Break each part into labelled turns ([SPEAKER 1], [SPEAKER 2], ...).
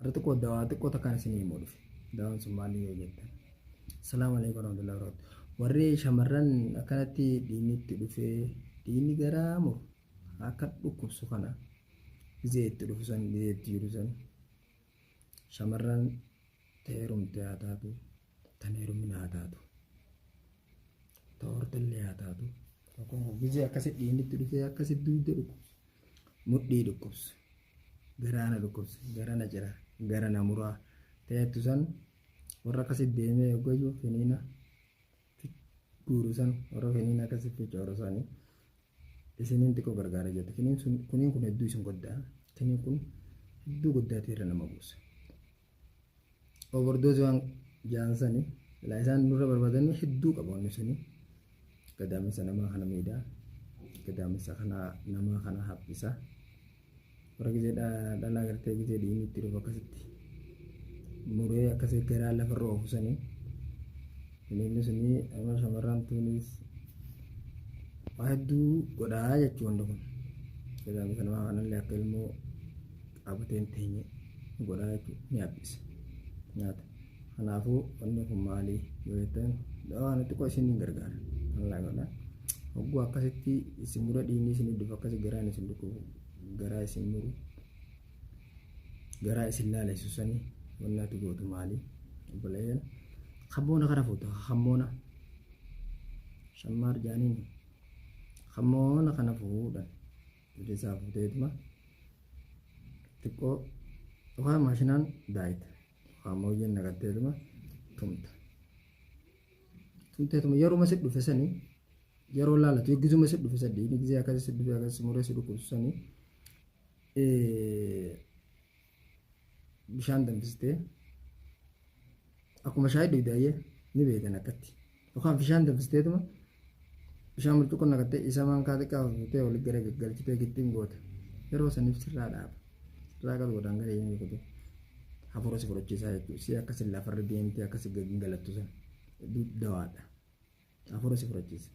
[SPEAKER 1] Har'a xiqqoo dawaa xiqqoo takkaan isinii himuu dhufe. Dawaan sun maali yoo jettan. Salaamu alaikum warahmatullahi wabarakatuh. Warri shamarran akkanatti dhiigni itti dhufee dhiigni garaa muru akka dhukkubsu kana gizee itti dhufu san gizee itti jiru san shamarran ta heerumte haa taatu tan heerumina haa taatu ta hortellee haa taatu rakkoon kun gizee akkasi dhiigni itti dhufee akkasi dugda dhukkubsu mudhii dhukkubsu garaa na dhukkubsa gara na cira gara na muraa ta'ettu san warra akkasi deemee hoggayyuu finiina guuru san warra finiina akkasi ficcooru sani isiniin xiqqoo gargaara jette. Kiniin sun kuniin kun hedduu isin goddaa, kiniin kun hedduu goddaatii irra nama buusa. Overdose waan jaan sani ilaa isaan nurra barbaadanii hedduu qaba wanni suni. Gadaamessa namaa kana miidhaa, gadaamessa kana namaa kana haphisa. Warra gizee dhalaa gartee gizee dhiigni itti dhufu akkasitti muree akkasii garaa lafarra oofu sanii. Inni suni amma shamarran tuunis waa hedduu godhaa jechuu wanti kun. Gadaamessa namaa kanallee akka ilmoo qabatee hin teenye godhaa jechuu ni haphisa nyaata. Kanaafuu wanni kun maali yoo jettan dawaa kana xiqqoo isin hin gargaara. Allah godha. Hogguu akkasitti isin mura dhiigni isin dhufu akkasi garaan isin dhukkubu garaa isin muru garaa isin laalessu sani wanni ati gootu maali? Obboleeyyan kammoona kana fuuta kammoona shammaar jaaniin kammoona kana fuudhan isaa fuuteetuma xiqqoo yookaan maashinaan daayita. Mooyyeen naqatteetuma tumta. Tumteetuma yeruma si dhufe sanii yeroo laalatu gizuma si dhufe sanii inni gizee akkasii si dhufe akkasii muree si dhukkubsu sanii bishaan danfistee akkuma shaayii dhugde ayyee ni beekan akkatti. Yookaan bishaan danfisteetuma bishaan burcuqqoo naqattee isa maankaa xiqqaa fuutee walitti gara gaggalchitee gittiin goota. Yeroo saniif sirraa dhaaba. Sirraa qabu godhaan gara inni kutu. Hafuura si fudhachiisaa jechuudha. Si akkasi lafarra deemtee akkasi galattu san dawaadha. Hafuura si fudhachiisa.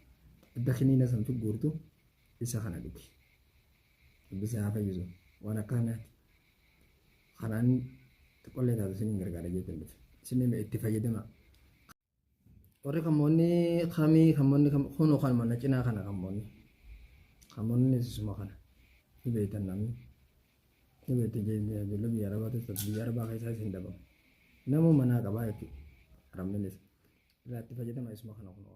[SPEAKER 1] Adda kiniina san guurtu isa kana dhugi. Rabbi si haa fayyisu. Waan akkanaati. Kanaan xiqqollee taatu isiniin gargaara jechuun dhufe. Isin itti fayyadamaa. Warri kammoonni kamii kammoonni kunoo kan mana cinaa kana kammoonni. Kammoonni isuma kana. Ni beektan namni. Ni beektan ijoollee biyya arabaa keessatti biyya arabaa keessaa isin dhabamu. Namuu manaa qabaa jechuudha. Arabninis. Irraa itti fayyadama isuma kana kunoo.